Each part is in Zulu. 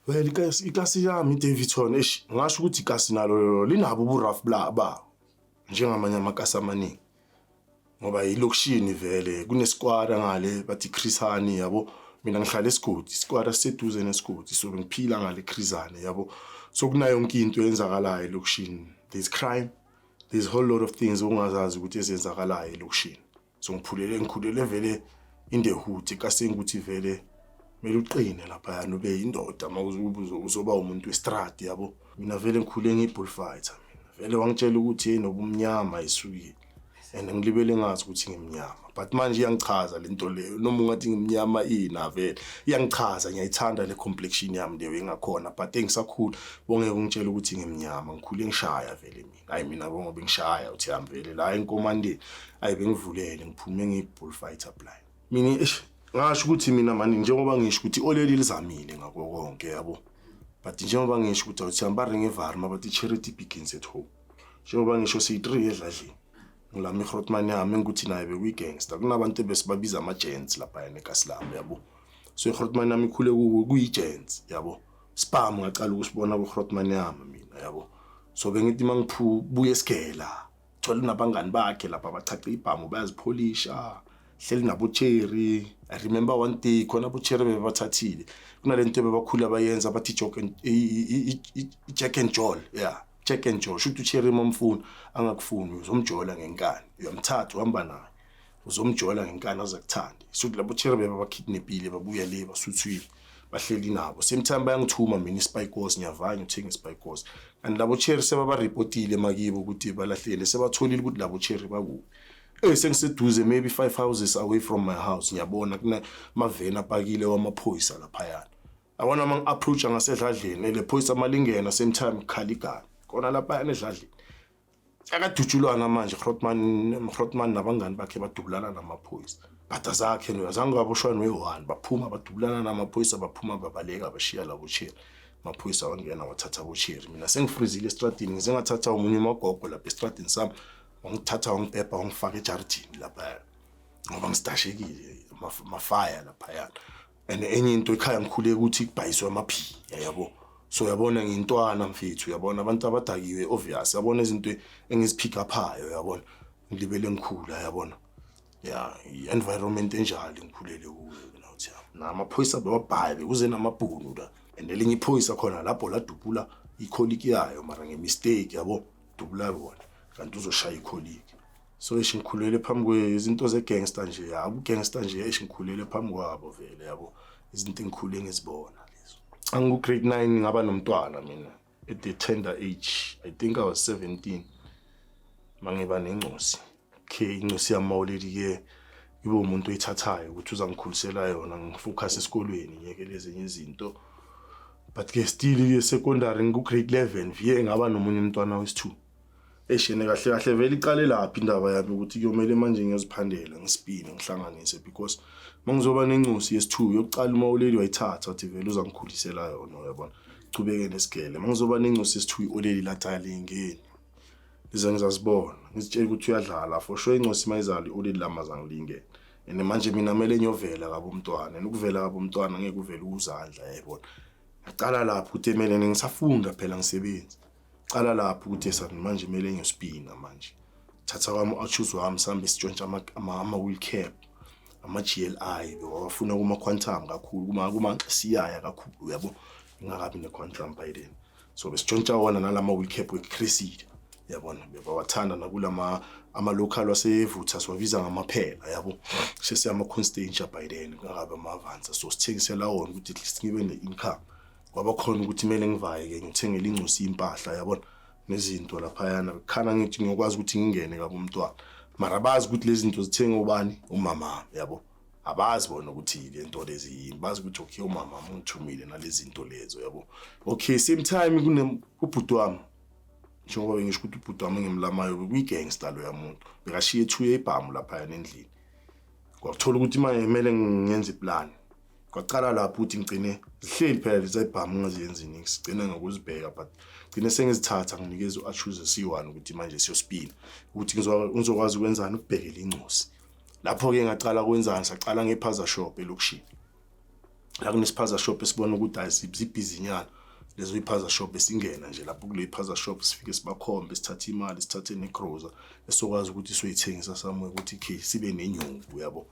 Well, ikasi yami iDaveyton, eish, ngasho ukuthi ikasi nalo linabo ubu-rough bawo njengamanye amakasi amaningi, ngoba yilokishini vele. Kuneskwara ngale, bathi Chris Hani, yabo. Mina ngihlala esigodi, isikwara siseduze nesigodi, so ngiphila ngale Chris Hani, yabo. So kunayo yonke into eyenzakalayo elokishini. There's crime, there's a whole lot of things ongazazi ukuthi ezenzakalayo elokishini. So ngikhulele vele in the hood ekasini, ukuthi vele kumele uqine laphayana, ube yindoda uma uzoba umuntu westradi, yabo. Mina vele ngikhule ngiyi-bullfighter. Mina vele wangitshela ukuthi hey, nobumnyama isukile, and ngilibele ngazi ukuthi ngimnyama, but manje iyangichaza le nto leyo. Noma ungathi ngimnyama ina, vele iyangichaza, ngiyayithanda le complexion yami leyo engakhona. But engisakhula bongeke ungitshele ukuthi ngimnyama. Ngikhule ngishaya vele mina. Hayi, mina bongo bengishaya uthi yami vele la enkomandeni. Ayi, bengivulele, ngiphume ngiyi-bullfighter blind mina. Eish, ngasho ukuthi mina mani, njengoba ngisho ukuthi oleli lizamile ngako konke, yabo, but njengoba ngisho ukuthi awuthi hamba ringevari, mabathi charity begins at home. Njengoba ngisho siyi-three edladleni, ngilami igrotman yami engikuthi naye bekuyi-gangster. Kunabantu ebesibabiza ama-gents laphayana ekasi lami, yabo. So igrotman yami ikhule kuyi-gents, yabo. Spam ngacala ukusibona ku-grotman yami mina, yabo. So bengithi uma ngiphubuya esigela, thola nabangani bakhe lapha bachacha ibhamu, bayazipholisha, hleli nabo cherry. I remember one day khona abo cherry bebathathile, kunalento bebakhula bayenza, bathi joke and i-jack and jol, yeah, jack and jol. Shuthi ucherry mamfuna angakufuni, uzomjola ngenkani, uyamthatha uhamba naye, uzomjola ngenkani aze kuthande. Shuthi labo cherry bebabakidnapile, babuya le basuthwile, bahleli nabo. Same time bayangithuma mina ispikos, ngiyavanya uthenga ispikos, and labo cherry sebabaripotile makibo ukuthi balahlele, sebatholile ukuthi labo cherry bakuphi. Sengiseduze, maybe five houses away from my house, ngiyabona kuna maveni apakile wamaphoyisa laphayana. Yabona, uma ngi-approach-a ngasedladleni, le phoyisa malingena, same time kukhala igani khona laphayana edladleni, akadutshulwana manje. Grootman nabangani bakhe badubulana namaphoyisa, but azakhe no azange baboshwa noyi-one. Baphuma badubulana namaphoyisa, baphuma babaleka, bashiya labo cherry. Amaphoyisa wangena wathatha abocherry. Mina sengifrizile estradini, ngize ngathatha omunye umagogo lapha estradini sami, wangithatha, wangibhebha, wangifaka ejaridini laphaya ngoba ngisidashekile mafaya laphayana. And enye into, ekhaya ngikhule ukuthi kubhayiswe amaphiya, yabo. So uyabona, ngiyintwana mfethu, uyabona abantu abadakiwe, obvious, yabona izinto engizipick uphayo, yabona, ngilibele ngikhula, yabona, ya, i-environment enjalo ngikhulele kuyo mina uthi namaphoyisa bewabhaya, bekuze namabhunu la. And elinye iphoyisa khona lapho ladubula icolleague yayo, mara ngemistake, yabo, dubula bona kanti uzoshaya icolleague. So eish, ngikhulele phambi kwezinto ze-gangster nje, ya, ubugangster nje. Eish, ngikhulele phambi kwabo vele, yabo, izinto engikhule ngizibona lezo. Angu-grade 9 ngaba nomntwana mina at the tender age. I think I was 17 mangiba nencosi. Okay, incosi yami mawuleli-ke ibe umuntu oyithathayo ukuthi uzangikhulisela yona, ngifocus esikolweni, ngiyekele ezinye izinto. But ke still ke secondary, ngiku-grade 11 viye ngaba nomunye umntwana wesi-2. Eshene kahle kahle vele iqale laphi indaba yami ukuthi kuyomele manje ngiyoziphandela, ngisipine, ngihlanganise, because mangizoba nencosi yesi-2 yokucala, uma uleli wayithatha wathi vele uzangikhulisela yona, uyabona, chubeke nesigele. Mangizoba nencosi yesi-2, i-oleli lathi alingeni lize ngizazibona, ngizitshela ukuthi uyadlala for sure. Incosi mayizala, i-oleli lami azangilingene, and manje mina kumele ngiyovela kabo umntwana, and ukuvela kabo umntwana ngeke uvele uzandla, yayibona. Ngaqala lapho ukuthi emele ngisafunda phela, ngisebenzi. Cala lapho ukuthi esani manje kumele ngiyospina manje. Thatha kwami u-achuse wami, sihambe sitshontsha ama-wheel cap, ama-GLI bewawafuna kuma-Quantum kakhulu, kuma siyaya kakhulu, uyabo, ingakabi ne-Quantum by then. So besitshontsha wona nalama wheel cap we-Cressida, yabona, bebawathanda nakulama ama-local wasevutha, siwabiza ngamaphela, yabo, sesiyama-Constantia by then, kungakabi ama-Avanza. So sithengisela wona ukuthi at least ngibe ne-income. Kwaba khona ukuthi kumele ngivaye-ke ngithengele incosi impahla, yabona, nezinto laphayana khana ngithi ngiyokwazi ukuthi ngingene kabo umntwana, mara bazi ukuthi lezi zinto zithenge ubani, umama, yabo. Abazi bona ukuthi le nto lezi yini, bazi ukuthi okay, umama ungithumile nalezi zinto lezo, yabo. Okay, same time kune ubhuti wami, njengoba bengisho ukuthi ubhuti wami engimlamayo bekuyi-gangster loya muntu, bekashiye ethuye ibhamu laphayana endlini. Kwakuthola ukuthi manje kumele ngenze iplani. Kwacala lapho ukuthi ngigcine zihleli phela lezi ibhamu, ngingaziyenzi nix, gcine ngokuzibheka, but gcine sengizithatha, nginikeza u-achuze siyi-one ukuthi manje siyospina, ukuthi ngizokwazi ukwenzani, ukubhekela incosi. Lapho-ke ngacala kwenzani, sacala nge-spaza shop elokishini. La kunesiphaza shop esibona ukuthi hayi, zibhizinyana lezo iphaza shop, esingena nje lapho kule iphaza shop, sifike sibakhombe, sithathe imali, sithathe negroza esokwazi ukuthi soyithengisa somewhere ukuthi khe sibe nenyuku, uyabo.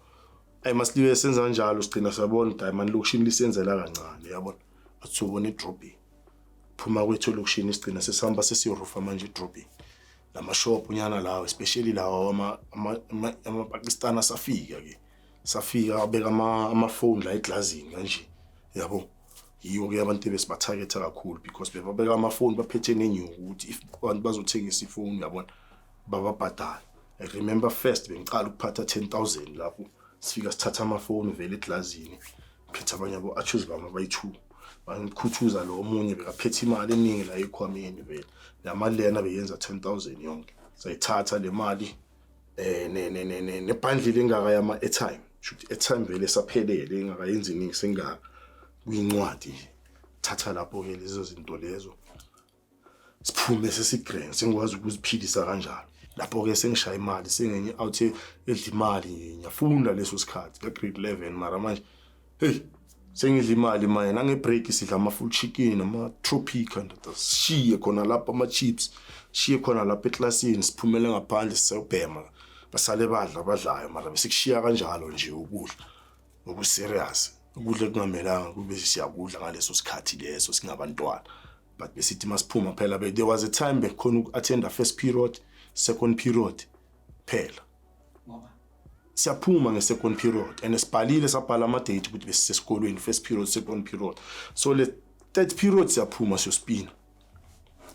Ayi, masilibe senza kanjalo, sigcina siyabona ukuthi hayi mani, lokishini lisenzela kancane, uyabona. Athi sobona edrobheni, phuma kwethu elokishini, sigcina sesihamba sesiyorufa manje edrobheni, lamashop nyana lawo, especially lawa amaPakistan asafika ke, safika abeka amafoni la eglazini kanje, yabo. Yiwo-ke abantu ebesibathaketha kakhulu because bebabeka amafoni baphethe nenyuku ukuthi if abantu bazothengisa ifoni, uyabona, bababhadala. I remember first bengicala ukuphatha 10,000 lapho sifika sithatha amafoni vele eglazini, phethe abanye abo-achuse bami abayi-two, bangikhuthuza lo omunye bekaphethe imali eningi la ekhwameni vele. La mali lena beyenza 10,000 yonke, sayithatha le mali ne ne ne ne nebhandlile engaka yama airtime, shuthi airtime vele saphelele engakayenzi iningi sengaka kuyincwadi nje. Thatha lapho ke lezo zinto lezo, siphume sesigrand, sengikwazi ukuziphilisa kanjalo. Lapho ke sengishaya imali, sengenye out edla imali. Ngiyafunda leso sikhathi ka grade 11, mara manje hey, sengidla imali manje. Nangebreak sidla ama-full chicken nama-Tropika, ndoda, sishiye khona lapho ama-chips, shiye khona lapho eklasini, siphumele ngaphandle sisayobhema, basale badla abadlayo, mara besikushiya kanjalo nje ukudla okuserious, ukudla ekungamelanga kube siyakudla ngaleso sikhathi leso singabantwana. But besithi masiphuma phela, there was a time bekhona uku-attenda first period, second period phela. Ngoba? Siyaphuma nge-second period and sibhalile, sabhala ama-date ukuthi besisesikolweni first period, second period, so le third period siyaphuma siyospina,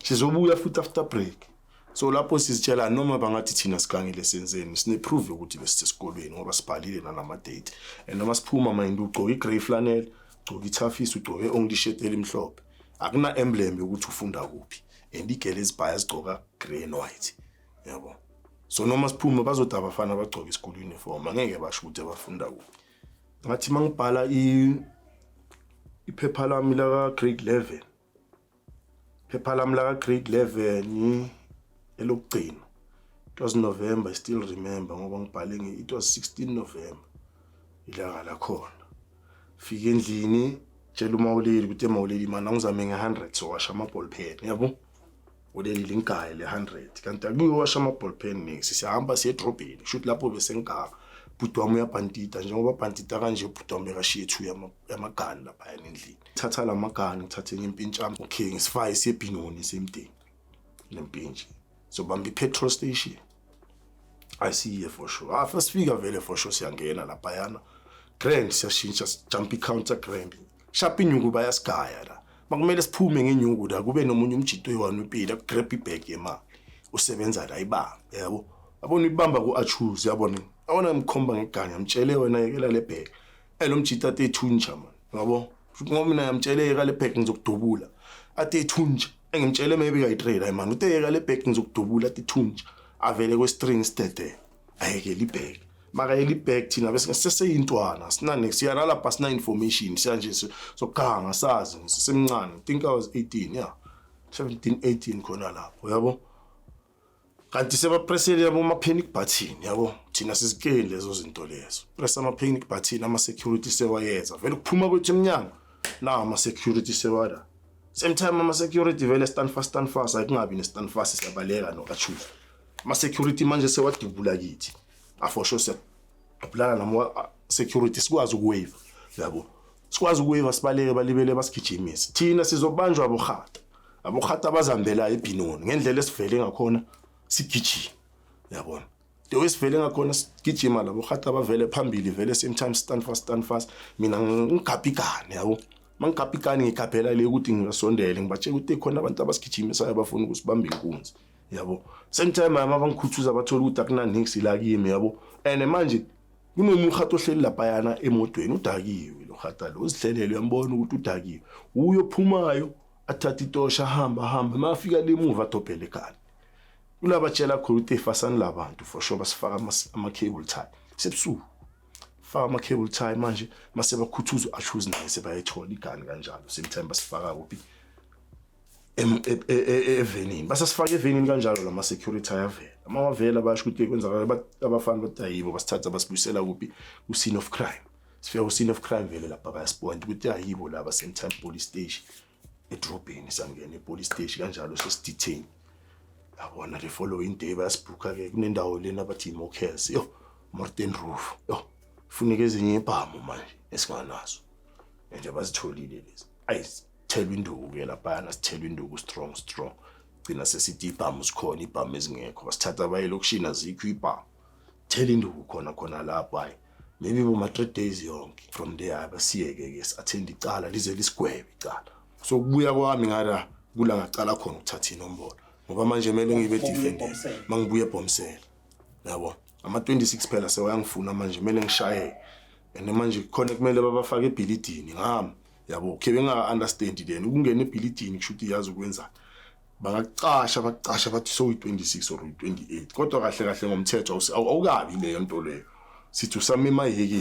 sizobuya futhi after break. So lapho sizitshela noma bangathi thina sigangile senzeni, sine-proof yokuthi besisesikolweni ngoba sibhalile nalama-date. And noma siphuma mind, ugcoke i-grey flannel, ugcoke i-Toughees, ugcoke only shirt elimhlophe, akuna-emblem yokuthi ufunda kuphi, and igele ezibhaya zigcoka grey and white, yabo. So noma siphuma bazothi abafana bagcoke i-school uniform, angeke basho ukuthi abafunda kuphi. Ngathi mangibhala iphepha lami laka grade 11, phepha lami laka grade 11 elokugcina, it was November, I still remember ngoba ngibhale nge, it was 16 November ilanga lakhona. Fika endlini, tshela umawuleli ukuthi, "Emawuleli mana, angizame nge-100 sowasha ama-ball pen," yabo. Uleli lingayi le 100, kanti akuyowasha ama-ball pen nix, siyahamba siye edrobheni. Kusho ukuthi lapho bese ngiganga, bhuti wami uyabhantita, njengoba bhantita kanje bhuti wami bekashiye two yamagani laphayana endlini. Thatha la magani, ngithathe enye impintshi yami, okay, ngisifake siye eBinoni semdeni nempintshi, sobamba i-petrol station ayisiye for sure. After sifika vele for sure siyangena laphayana grand, siyashintsha, sijump i-counter grand, shap inyuku, bayasigaya la. Makumele siphume ngenyuku la, kube nomunye umjito oyi-one upila grab ibag yemali, usebenza la ibamba, yabo, yabona, ibamba ku-achuse, yabona, yabona, ngimkhomba ngeganya, mtshele wena yekela le bag. Lo mjito ate ethunja man, yabo, ngoba mina ngiyamtshele yeka le bag ngizokudubula, ate ethunja. Engimtshele maybe kayi-three la man, uthe yeka le bag ngizokudubula, ate ethunja, avele kwe-string sidede, ayekele ibag. Makayela ibag, thina bese seseyintwana, sina siyana lapha, sina information, siya nje sokuganga, sazi ngisemncane. I think I was 18, yeah, 17, 18 khona lapho, yabo. Kanti sebapresele yabo ama-panic button, yabo, thina sizikeni lezo zinto lezo, press ama-panic button, ama-security sewayeza vele. Kuphuma kwethu emnyango nawo ama-security sewala same time, ama-security vele stand fast, stand fast, akungabi ne-stand fast, siyabaleka no-achuse. Ama-security manje sewadubula kithi, afosho siyadubulana nama-security, sikwazi ukuwave, yabo, sikwazi ukuwave, sibaleke, balibele basigijimise. Thina sizobanjwa abohata, abohata bazihambelayo eBinoni ngendlela esivele ngakhona sigijima, yabona, the way sivele ngakhona sigijima, labo hata bavele phambili vele same time, stand fast, stand fast. Mina ngigapha igane, yabo, mangigapha igane ngigabhela le ukuthi ngingasondele, ngibatshela ukuthi khona abantu abasigijimisayo bafuna ukusibamba inkunzi, yabo. Same time ama bangikhuthuza, bathola ukuthi akunanix la kimi, yabo. And manje kunomuhato ohleli laphayana emotweni, udakiwe lo hata lo, uzihlelele, uyambona ukuthi udakiwe, uyophumayo athatha itosha, ahamba ahamba, mafika lemuva adobhele ekhaya kulabatshela khona ukuthi efasani labantu for sure basifaka ama-cable tie sebusuku, faka ama-cable tie manje mase bakhuthuza u-achuse naye, sebayayithola igani kanjalo. Same time basifaka kuphi? Evenini, basasifaka evenini kanjalo. Lama security ayavela, ama wavela, basho ukuthi kwenzakala, abafana bathi ayibo, basithatha basibuyisela kuphi? Ku-scene of crime. Sifika ku-scene of crime vele lapha, bayasipointa ukuthi ayibo laba, same time police station edrobheni. Sangena e-police station kanjalo, sesi-detain, yabona. The following day bayasibhukha-ke kunendawo lena abathi i-Mokels, yo, Morten Roof, yo, funeka ezinye ibhamu manje esinganazo nje, bazitholile lezi. Ayi, sithelwa induku-ke laphayana, sithelwa induku strong strong. Gcina sesithi ibhamu zikhona, ibhamu ezingekho. Basithatha baye elokishini, azikho ibhamu. Thela induku khona khona lapho. Hayi, maybe boma 3 days yonke. From there, hayi, basiyeke-ke si-attend icala lize lisigwebe icala. So kubuya kwami ngala kula ngacala khona ukuthatha inombolo, ngoba manje kumele ngibe defender mangibuye ebhomsela, yabo. Ama-26 phela sewayangifuna manje, kumele ngishayeke, and manje khona kumele babafake ebhilidini ngami, yabo. Khe benga-understand then ukungena ebhilidini kusho ukuthi yazi ukwenzani. Bangakucasha, bakucasha bathi soyi-26 or uyi-28, kodwa kahle kahle ngomthetho awukabi leyo nto leyo. Sithi usame emahhekeni,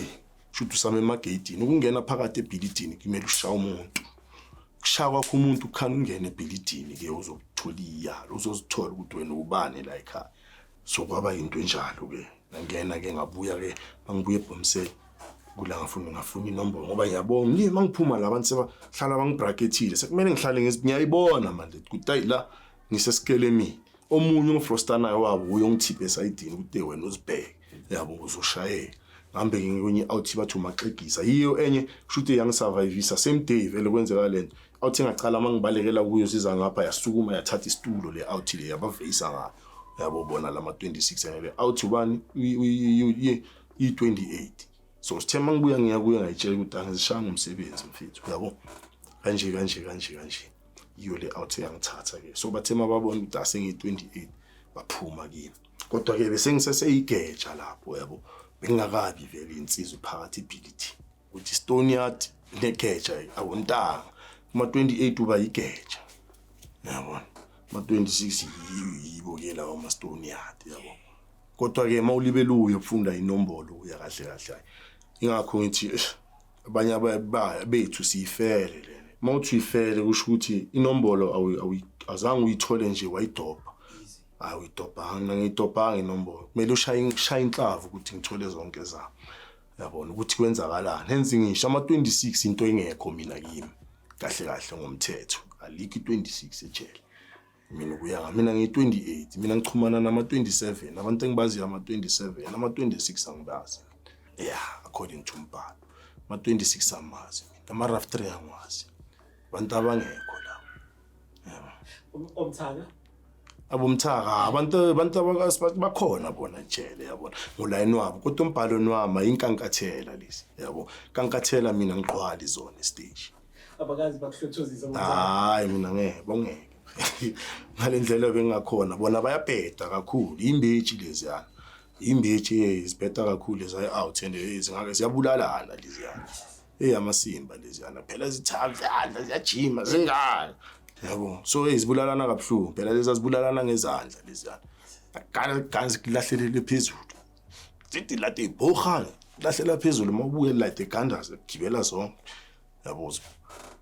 kusho ukuthi usame emageyidini. Ukungena phakathi ebhilidini kumele ushaye umuntu. Kushaya kwakho umuntu kukhani ungene ebhilidini-ke, uzothola iyalo, uzozithola ukuthi wena ubani la ekhaya. So kwaba yinto enjalo-ke. Ngangena-ke, ngabuya-ke. Mangibuya ebhomsele kula ngafuna inombolo, ngoba ngiyabonga ngiye mangiphuma la abantu sebahlala bangibrackethile, sekumele ngihlale ngiyayibona manje ukuthi ayi, la ngisesikelemini. Omunye ongifrostanayo wabo uyongithipha esayidini ukuthi wena uzibheke, yabo, uzoshayeka. Ngihambe kwenye i-out bathi umaxegisa, yiyo enye kusho ukuthi yangisurvivisa. Same day vele kwenzeka lento, out engacala mangibalekela kuyo siza ngapha, yasukuma yathatha isitulo le out le, yabaveyisa ngayo, yabo. Bona lama 26 and le out ubani i-28. So sithe mangibuya ngiya kuye, ngayitshela ukuthi angizishanga umsebenzi mfethu, yabo, kanje kanje kanje kanje. Yiyo le out eyangithatha ke. So bathe mababona ukuthi asengiyi-28, baphuma kimi, kodwa ke bese ngiseseyigeja lapho, yabo, bengingakabi vele insizwa phakathi ibhilidi ukuthi stone yard negeja awuntanga. Kuma-28 uba yigeja, yabona, ma-26 yibo ke lawo ama-stone yard, yabo. Kodwa-ke uma ulibele uyofunda inombolo uya kahle kahle, hayi, ingakho ngithi abanye bethu siyifele lena. Uma uthi uyifele kusho ukuthi inombolo azange uyithole nje wayidobha. Hayi, uyidobhanga, ngiyidobhanga inombolo. Kumele ushaye, ushaye inhlavu ukuthi ngithole zonke zami, yabona, ukuthi kwenzakalani. Hence ngisho ama-26 into engekho mina kimi kahle kahle ngomthetho alikho i-26 ejele. Mina ukuya mina ngiyi-28, mina ngichumana nama-27, abantu engibaziyo ama-27, ama-26 angibazi. Yeah, according to umbhalo ama-26 amazi mina, ama-rough 3 angiwazi, abantu abangekho la. Omthaka? Abomthaka, abantu bakhona bona ejele, yabona, ngolayini wabo, kodwa umbhalo wami ayinkankathela lezi, yabo, kankathela mina ngiqhwali zona stage. Abakazi bakuhlothozisa abomthaka? Hayi, mina ngeke, bongeke ngale ndlela bengakhona. Bona bayabheda kakhulu, imbeji leziyana, imbeji zibheda kakhulu lezi out and zingake ziyabulalana leziyana. Hey, amasimba leziyana phela zithatha ziyajima zingaka, yabo. So hey, zibulalana kabuhlungu phela lezi, zibulalana ngezandla leziyana. Gana ganzi kulahlelele phezulu, sithi lati ibhohana lahlela phezulu, mawubuke light egandaza gibela zonke, yabo.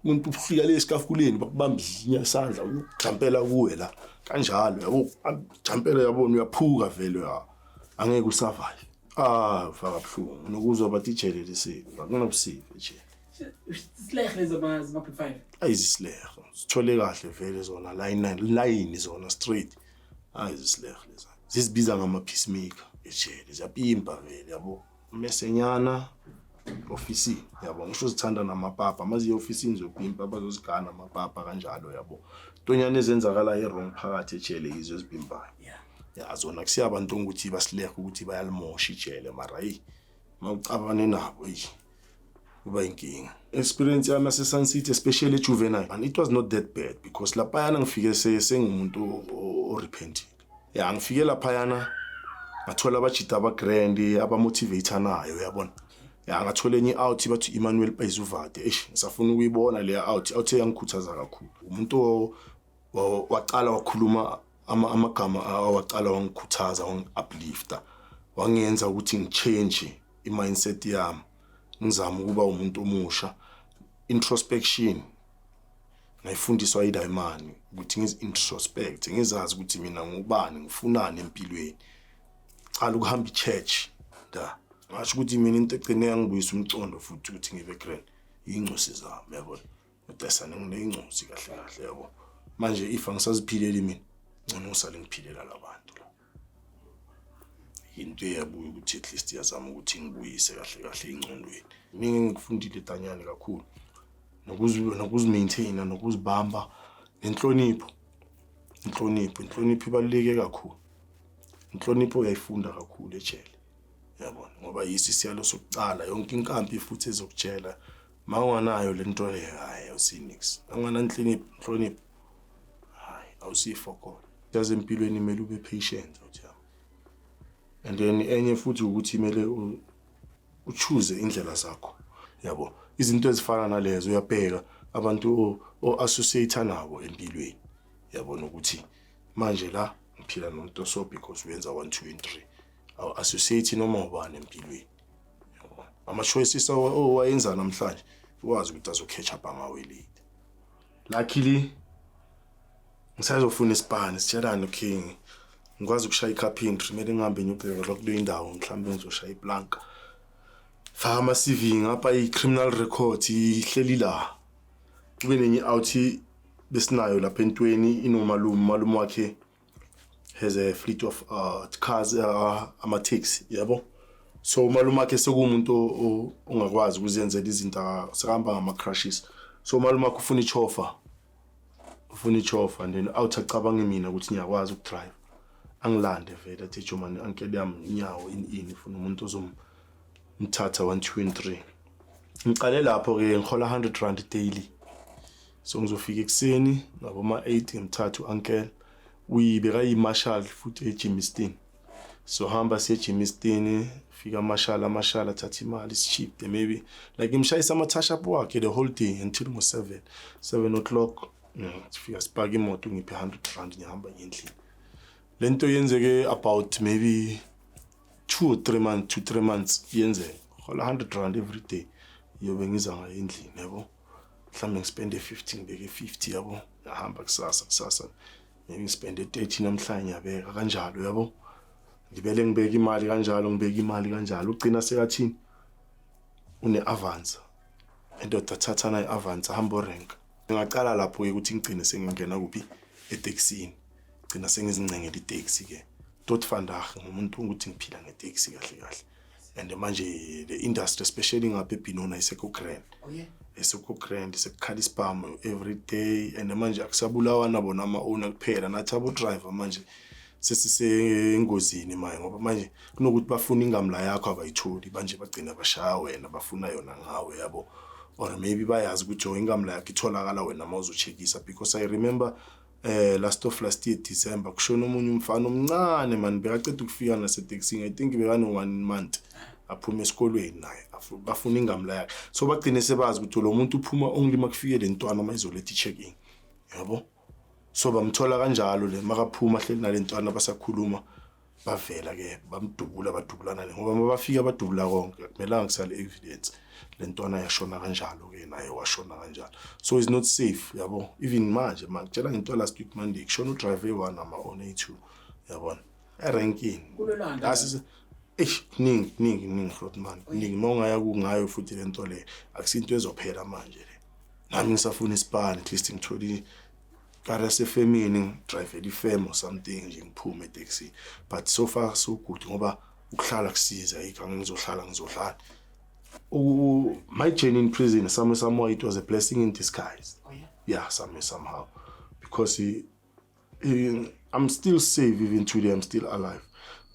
Umuntu ufika le esikafukuleni, bakubamba izinye isandla, ujampela kuwe la kanjalo, yabo, jampela, yabona, uyaphuka vele ya, angeke usurvive. Ah, ufaka buhlungu nokuzwa bathi ijele lisive, akunabusive ejele. Silehe lezi zama-big five. Ayizisilehe, sithole kahle vele zona line line zona straight. Ayizisilehe leza, zizibiza ngama-peacemaker ejele, ziyapimpa vele, yabo, mesenyana ofisini, yabo. Ngisho zithanda namapapa, maziye ofisini zopimpa, bazozigana amapapa kanjalo, yabo. Tonyana ezenzakala i-wrong phakathi ejele yizo ezipimbayo. Ya, zona kusiyabantu ukuthi basilehe ukuthi bayalimosha ijele, mara eyi, mawucabane nabo, eyi, kuba inkinga. Experience yami yase-Sun City, especially juvenile, and it was not that bad because laphayana ngifike sengumuntu o-repentile. Ya, ngifike laphayana ngathola abajida abagrand abamotivatanayo, uyabona. Ya, ngathola enye i-out bathi Emmanuel Payizuvade. Eish, ngisafuna ukuyibona leya out, out eyangikhuthaza kakhulu. Umuntu waqala wakhuluma amagama awaqala wangikhuthaza, wangi-uplifta, wangenza ukuthi ngichange i-mindset yami, ngizama ukuba umuntu omusha. Introspection ngayifundiswa yidayimani, ukuthi ngizi-introspect, ngizazi ukuthi mina ngubani, ngifunani empilweni. Cala ukuhamba i-church da. Ngasho ukuthi mina into egcine yangibuyisa umcondo futhi ukuthi ngibe grand ingcosi zami, yabona. Udesane ngineyingcosi kahle kahle, yabo. Manje if angisaziphileli mina, ngcono ngisale ngiphilela labantu la. Into eyabuya ukuthi at least iyazama ukuthi ngibuyise kahle kahle ingcondweni. Mina ngikufundile danyane kakhulu. Nokuzimaintaina, nokuzibamba, nenhlonipho. Inhlonipho, inhlonipho ibaluleke kakhulu. Inhlonipho uyayifunda kakhulu ejele. Yabona, ngoba yisi isiyalo sokucala yonke inkampi futhi ezokutshela mawunganayo le nto le, hayi, awusinix. Awungananhlonipho, inhlonipho, hayi, awusifokolo. Yazi empilweni kumele ube patient, uthi yami. And then enye futhi ukuthi kumele uchoose indlela zakho. Yabo, izinto ezifana nalezo uyabheka abantu o-associate nabo empilweni. Yabona ukuthi manje la ngiphila nomuntu oso because uyenza 1 2 and 3. Awu-associate noma ubani empilweni. Yabo. Ama-choices owayenza namhlanje wazi ukuthi azo-catch up ngawe later. Luckily ngisazofuna isipani sitshelane, okay, ngikwazi ukushaya i-carpentry, kumele ngihambe ngiyobheka la kuleyo indawo, mhlawumbe ngizoshaya iplanka. Faka ama-CV ngapha, i-criminal record ihleli la. Kube nenye out besinayo lapha entweni, inomalume, umalume wakhe has a fleet of cars, ama-taxi, yabo. So umalume wakhe sekuwumuntu ongakwazi ukuzenzela izinto, sekahamba ngama-crutches. So umalume wakhe ufuna ichofa, ufuna ichofa, and then out acabange mina ukuthi ngiyakwazi ukudrive, angilande vele, athi, "Jomani, uncle yami inyawo ini ini, ufuna umuntu ozomthatha 1 2 and 3." Ngiqale lapho ke, ngihola R100 daily. So ngizofika ekuseni ngaboma 8, ngimthatha u-uncle, uyibeka yi-marshal futhi eGermiston. So hamba siye eGermiston, fika marshal, amarshal athatha imali, is-cheap, maybe like ngimshayisa ama-touch up wakhe the whole day until ngo-7, 7 o'clock. Sifika sipaka imoto, ngiphe R100, ngihamba ngendlini. Lento yenzeke about maybe 2 or 3 months, 2 3 months yenzeke. Hola R100 every day, yobe ngiza ngayo endlini, yabo. Mhlawumbe ngispende 50, ngibeke 50, yabo. Ngahamba kusasa, kusasa maybe ngispende 30, namhlanje ngiyabeka kanjalo, yabo. Ngibele ngibeka imali kanjalo, ngibeka imali kanjalo, ugcina sekathini, une-Avanza indoda, thatha nayo i-Avanza, hamba orenka. Ngingaqala lapho-ke ukuthi ngigcine sengingena kuphi, etekisini. Gcina sengizincengela iteksi ke tot vandag, ngumuntu ukuthi ngiphila ngeteksi kahle kahle. And manje the industry, especially ngapha eBenoni, ayisekho grand. Esekho grand, sekukhala isibhamu every day, and manje akusabulawana bona ama-owner kuphela, nathi abo-driver manje sesisengozini manje, ngoba manje kunokuthi bafuna ingamla yakho abayitholi, manje bagcina bashaya wena, bafuna yona ngawe, yabo. Or maybe bayazi ukuthi oh, ingamla yakho itholakala wena uma uzocheckisa, because I remember last of last year December kushona omunye umfana omncane man, bekaceda ukufika nasetekisini, I think bekano one month aphuma esikolweni naye, bafuna ingamla yakhe. So bagcine sebazi ukuthi lo muntu uphuma only makufike le ntwana uma izoletha i-check-in, yabo. So bamthola kanjalo le makaphuma hleli nale ntwana, basakhuluma, bavela ke bamdubula, badubulana le, ngoba mabafika badubula konke, akumelanga kusale evidence. Le ntwana yashona kanjalo ke, naye washona kanjalo. So it's not safe, yabo. Even manje mangitshela ngento, last week Monday kushona udriver eyi-1, ama-owner eyi-2, yabona, erenkini. Kulolanda. Eish, kuningi, kuningi, kuningi, Grootman, kuningi. Uma ungaya kungayo futhi le nto le akusinto ezophela manje le. Nami ngisafuna isipani, at least ngithole ikari yasefemini, ngidrivele ifem or something nje, ngiphume etekisini. But so far so good, ngoba ukuhlala kusiza yikho angizohlala ngizodlala. My journey in prison, somehow it was a blessing in disguise. Yeah, somewhere somehow, because I'm still safe even today, I'm still alive.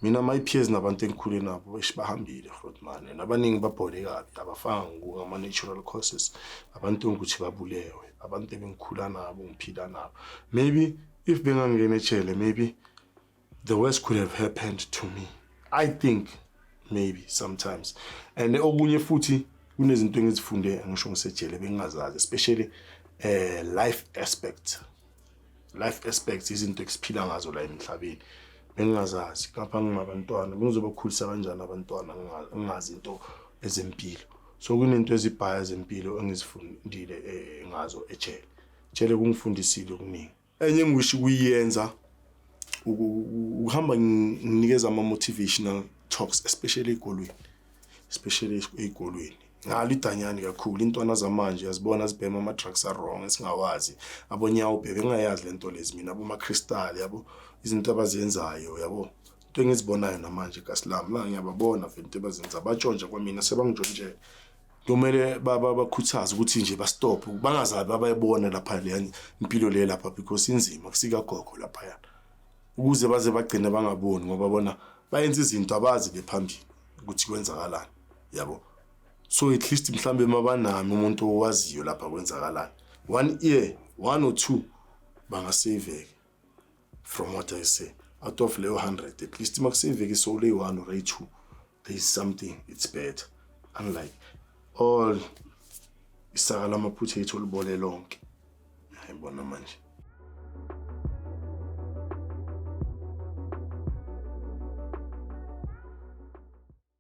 Mina, my peers nabantu engikhule nabo, eish, bahambile, Grootman, and abaningi babhole kabi, abafanga ngama-natural causes, abantu ukuthi babulewe, abantu ebengikhula nabo, ngiphila nabo. Maybe if bengangena ejele, maybe the worst could have happened to me, I think, maybe sometimes. And okunye futhi, kunezinto engizifunde ngisho ngisejele bengingazazi, especially life aspect, life aspects, izinto esiphila ngazo la emhlabeni bengingazazi. Ngapha nginabantwana, bengizobakhulisa kanjani abantwana ngingazi into ezempilo? So kunento ezibhaya zempilo engizifundile ngazo ejele. Jele kungifundisile okuningi. Enye engiwisho ukuyenza ukuhamba nginikeza ama-motivational talks, especially ey'kolweni. Especially ey'kolweni. Ngalo idanyani kakhulu intwana zamanje yazibona zibhema ama-drugs a-wrong esingawazi. Abonyawo bengayazi lento lezi mina aboma-crystal yabo izinto abazenzayo yabo. Into engizibonayo namanje kasi lami la ngiyababona vele into abazenza batshontsha kwamina sebangitshontshela. Kumele bakhuthaze ukuthi nje ba-stop bangazabi abayibona lapha le impilo le lapha because inzima kusikagogo laphaya. Ukuze baze bagcine bangaboni ngoba bona bayenza izinto abazi le phambili ukuthi kwenzakalani yabo. So at least mhlambe mabanami umuntu owaziyo lapha kwenzakalani. One year, one or two bangasaveka from what I say. Out of leyo 100 at least makusaveka isoul eyi-1 or eyi-2 there is something, it's better. Unlike all isaka lama-potato libole lonke. Yayibona manje.